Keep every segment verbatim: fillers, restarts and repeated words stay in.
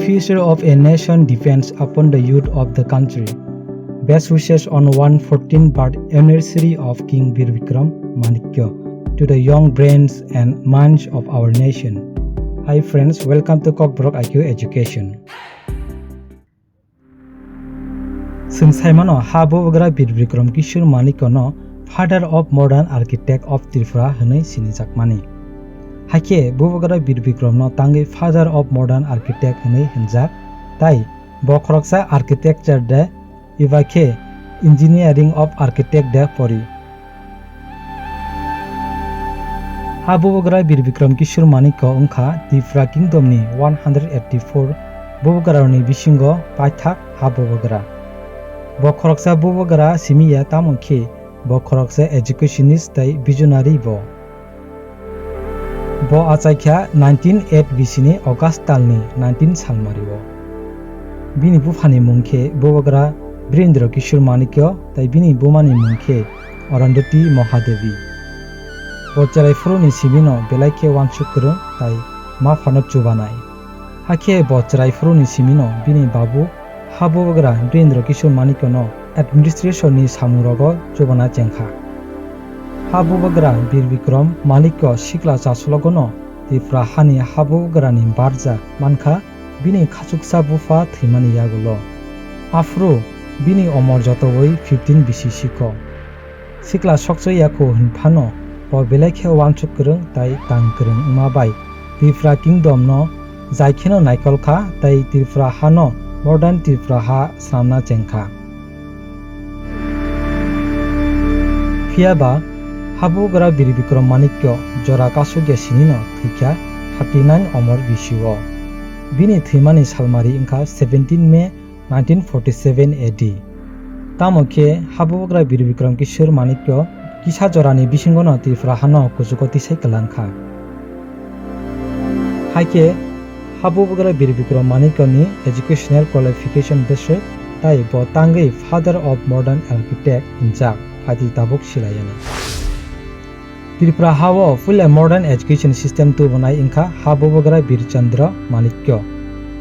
Future of a nation depends upon the youth of the country. Best wishes on one fourteen birth anniversary of King Bir Bikram Manikya to the young brains and minds of our nation. Hi friends, welcome to Kokborok I Q Education. Chwng saimano, ha Bubagra Bir Bikram Kishore Manikya no Father of Modern Architect of Tripura hwnwi sinijakmani. Hakhe Bubagra Bir Bikram no tangwi Father of Modern Architect hwnwi hwnjak, tai bo khoroksa architecture de, eba khe Engineering of Architect de pori. Ha Bubagra Bir Bikram Kishore Manikya wngkha Tripura Kingdom ni one hundred eighty-four Bubagra rokni bisingo paithak ha Bubagra. Bo khoroksa Bubagra simi ya, tamo khe bo khoroksa educationist tei visionary bo. Bo achaikha nineteen eight B C ni August talni nineteen salmario. Bini buphani mung khe Bubagra Birendra Kishore Manikya tei bini bumani mung khe Arundhati Mahadevi. Bo chwrai phuruni simino belai khe uansuk kwrwng tai ma phano chubanai. Hakhe bo chwrai phuruni simino bini babu ha Bubagra Birendra Kishore Manikya no administration ni samungrogo chubana chengkha. Ha Bubagra Bir Bikram Manikya sikla chasologo no Tripura hani ha Bubagra ni barja mankha bini khachuksa bupha thwimani yagulo. Aphuru bini omor jotowi fifteen B C sikho. Sikla sokchoi yakho hwnphano bo belai khe uansuk kwrwng tai tang kwrwng wngma bai Tripura Kingdom no jai kheno naikol kha tei Tripura ha no modern Tripura ha swnamna cheng kha. Phiya ba ha Bubagra Bir Bikram Manikya jora kasugya sini no thwikha thirty nine omor B C o. Bini thwimani salmari wngkha seventeen May nineteen forty seven A D. Tamo khe ha Bubagra Bir Bikram Kishore Manikya kisa jorani bisingo no Tripura hano kuchugo tisai kwlang kha. Hai khe ha Bubagra Bir Bikram Manikya ni educational qualification bwswk tai bo tangwi Father of Modern Architect hwnjak, phaidi tabuk silayana. Tripura ha-o puila modern education system tubunai wngkha ha Bubagra Bir Chandra Manikya,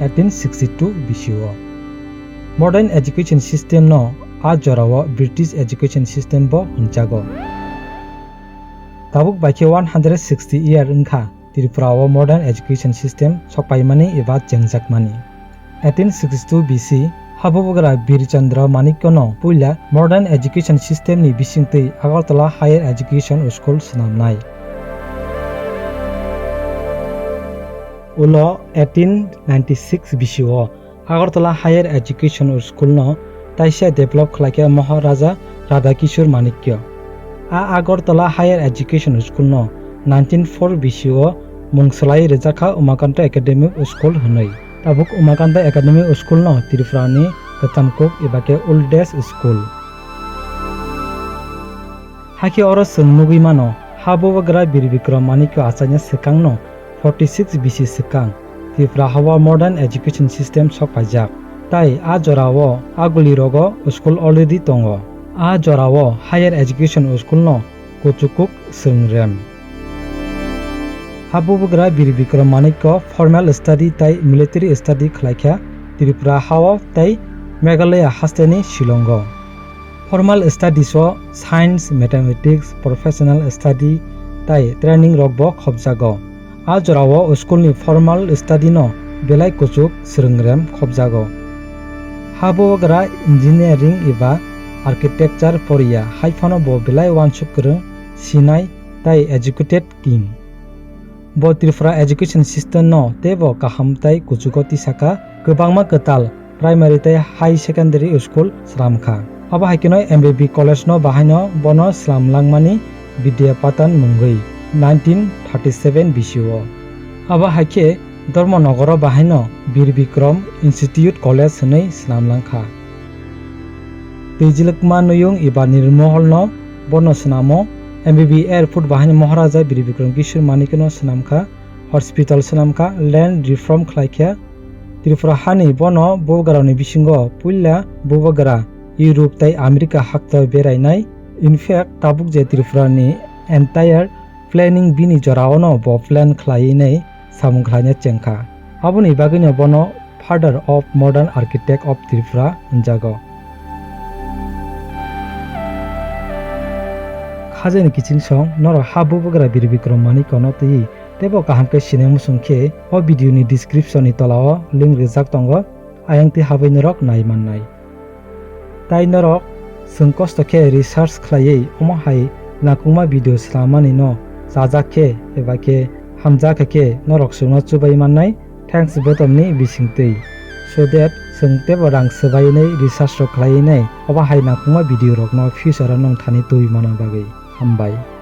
eighteen sixty two B C o. Modern education system no a jorao British education system bo hwnjago. Tabuk bai khe one hundred sixty year wngkha Tripura o modern education system sokpaimani eba chengjakmani. Eighteen sixty two B C ha Bubagra Bir Chandra Manikya no puila modern education system ni bisingtwi Agartala Higher Education School swnamnai. Ulo eighteen ninety six B C o Agartala Higher Education School no taisa develop khlaikha Maharaja Radhakishore Manikya. A Agartala Higher Education School no nineteen four B C o mung swlaiwi rwjakha Umakanta Academic School hwnwi. Tabuk Umakanta Academic School no Tripura ni kwtham kuk eba khe oldest school. Hakhe oro chwng nugwi mano, ha Bubagra Bir Bikram Manikya achaina swkang no forty six B C swkang Tripura ha-o modern education system sokpaijak. Tai a jorao aguli rogo school already tongo. A jorao higher education school no kuchukuk swrwng rem. Ha Bubagra Bir Bikram Manikya formal study tai military study khlaikha Tripura ha-o tai Meghalaya hasteni Shillongo. Formal studies o science, mathematics, professional study tai training rok bo khopjago. A jorao school ni formal study no belai kuchuk swrwng rem khopjago. Ha Bubagra engineering eba architecture poriya hai phano bo belai uansuk kwrwng, sinai tai educated king. Bo Tripura education system no teibo kaham tai kuchugo tisakha, kwbangma kwtal primary tei high secondary school swnamkha. Abo hai kheno M B B college no bahaino bono swnamlangmani Vidya Patan mungwi nineteen thirty seven B C o. Abo hai khe Dharmanagar o bahaino Bir Bikram Institute College hwnwi swnamlangkha. Twijlwkma Nuyung eba Nirmohol no bono swnamo. M B B airport bahaino Maharaja Bir Bikram Kishore Manikya no swnamkha. Hospital swnamkha, land reform khlaikha. Tripura hani bono Bubagrani bisingo puila Bubagra Europe tai America hakto berainai. In fact, tabuk je Tripura ni entire planning bini jorao no bo plan khlaiwi nai samung khlaina chengkha. Aboni bagwino bono Father of Modern Architect of Tripura hwnjago. Khajani kiching song norok ha bubagra Bir Bikram Manikya no twi teibo kaham khe sinai muchung khe o video ni description ni tola o link rijak tongo, ayang twi habwi norok nai mannai. Tai norok chwng kosto khe research khlaiwi omo hai nangkukma video swlammani no chajak khe eba khe hamjak khe norok chwngno chubai mannai thanks button ni bisingtwi, so that chwng teibo rang swbainai research rok khlaiwi nai obo hai nangkukma video rokno future o nwng thani twi mana bagwi. Hambai.